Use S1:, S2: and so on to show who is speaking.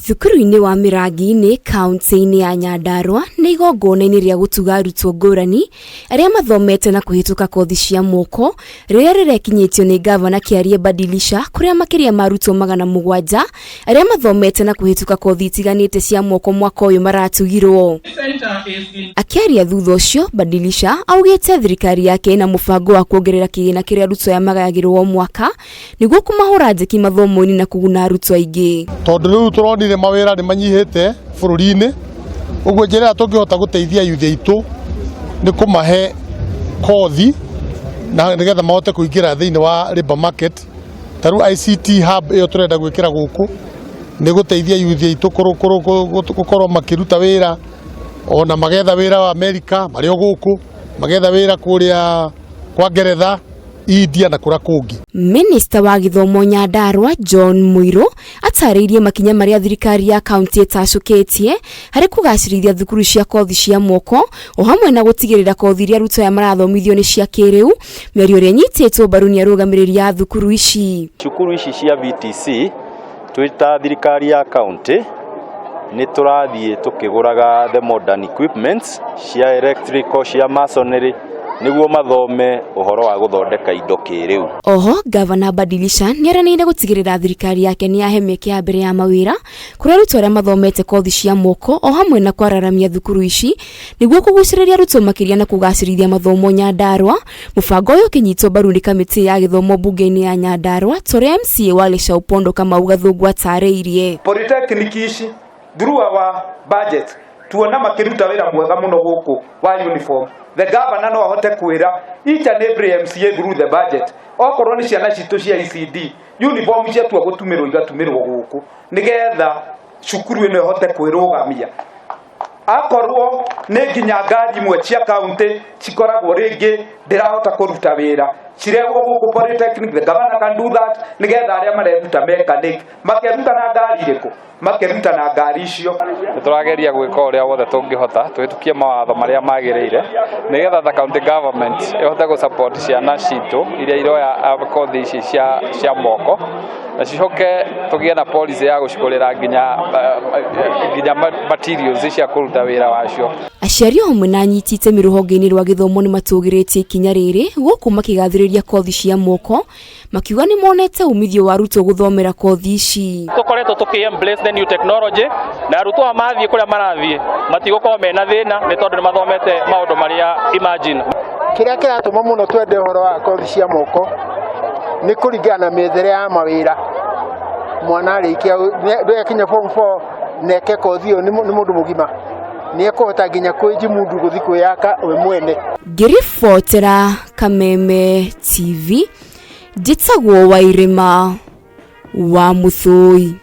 S1: Thukuru-inĩ wa Mĩrangi-inĩ kauntĩ-inĩ ya Nyandarua nĩ igongona-inĩ rĩa gũtuga arutwo ngũrani arĩa mathomete na kũhĩtũka kothi cia moko rĩrĩa rĩrekinyĩtio nĩ ngavana Kĩarie Badilisha kũrĩa makĩria ma arutwo 700 arĩa mathomete na kũhĩtũka kothi itiganĩte cia moko mwaka ũyũ maratugirwo. Akĩaria thutha ũcio, Badilisha augĩte thirikari yake ĩna mũbango wa kuongerera kĩgĩna kĩrĩa arutwo aya magayagĩrwo o mwaka nĩguo kũmahũra njeki mathomo-inĩ na kũguna arutwo aingĩ.
S2: Tondũ rĩu tũronire mawĩra nĩ manyihĩte bũrũri-inĩ, ũguo njĩra ĩrĩa tũngĩhota gũteithia yuthi aitũ nĩ kũmahe kothi na nĩgetha mahote kũingĩra thĩinĩ wa labour market. Ta rĩu ICT hub ĩyo tũrenda gwĩkĩra gũkũ nĩ gũteithia yuthi aitũ gũkorwo makĩruta wĩra ona magetha wĩra wa Amerika marĩ o gũkũ, magetha wĩra kũrĩa kwa Ngeretha, India na kũrĩa kũngĩ.
S1: Minista wa gĩthomo Nyandarua John Muirũ atarĩirie makinya marĩa thirikari ya kaunti ĩtacũkĩtie harĩ kũgacĩrithia thukuru cia kothi cia moko o hamwe na gũtigĩrĩra kothi iria arutwo aya marathomithio nĩ cia kĩrĩu, mĩario ĩrĩa ĩnyitĩtwo mbaru nĩ arũgamĩrĩri a thukuru ici.
S3: Cukuru ici cia VTC twĩ ta thirikari ya kaunti nĩ tũrathiĩ tũkĩgũraga the modern equipments cia electrical, cia masonry nĩguo mathome ũhoro wa gũthondeka indo kĩrĩu.
S1: Oho Gavana Badilisha nĩeranĩire gũtigĩrĩra thirikari yake nĩyahe mĩeke ya mbere ya mawĩra kũrĩ arutwo arĩa mathomete kothi cia moko o hamwe na kwararamia thukuru ici nĩguo kũgucĩrĩria arutwo makĩria na kũgacĩrithia mathomo Nyandarua. Mũbango ũyũ ũkĩnyitwo mbaru nĩ kamĩtĩ ya gĩthomo mbunge-inĩ ya Nyandarua ta ũrĩa MCA wa Leshau-Pondo Kamau Gathũngũ atarĩirie.
S4: Polytechnic ici through our budget tuona makiruta wira mwega muno guku wa uniform. The governor no ahote kwira each and every MCA through the budget, okorwo ni ciana citũ cia ECD, uniform ciatua gutumirwo igatumirwo guku nigetha cukuru ĩno ĩhote kwĩrũgamia. Akorwo nĩ nginya ngari imwe cia county cikoragwo rĩngĩ ndĩrahota kũruta wĩra, cirehwo gũkũ polytechnic. The governor can do that nĩgetha arĩa mareruta mechanic makeruta na ngari irĩkũ, makeruta na ngari icio.
S5: Nĩ tũrageria gwĩka ũrĩa wothe tũngĩhota tũhĩtũkie mawatho marĩa magĩrĩire nĩgetha the county government ĩhote gũ support ciana citũ iria iroya kothi ici cia moko, na cicoke tũgĩe na policy ya gũcigũrĩra nginya materials cia kũruta wĩra wacio.
S1: Aciari o hamwe na anyiti itemi rũhonge-inĩ rwa gĩthomo nĩ matũgĩrĩtie ikinya rĩrĩ gũkũ makĩgathĩrĩria kothi cia moko, makiuga nĩ monete umithio wa arutwo gũthomera kothi ici.
S5: Tũkoretwo tũkĩ embrace the new technology, na arutwo aya mathiĩ kũrĩa marathiĩ matigũkorwo mena thĩna nĩ tondũ nĩ mathomete maũndũ marĩa imagine.
S6: Kĩrĩa kĩratũma mũno twende ũhoro wa kothi cia moko nĩ kũringana na mĩethere ya mawĩra. Mwana arĩkia ndũyakinya form 4 na eke kothi ĩyo, nĩ mũndũ mũgima, nĩ ekũhota nginya kwĩjimundu gũthiĩ kwĩyaka we mwene.
S1: Ngĩribotera Kameme TV, njĩtagwo Wairĩma wa Mũthũi.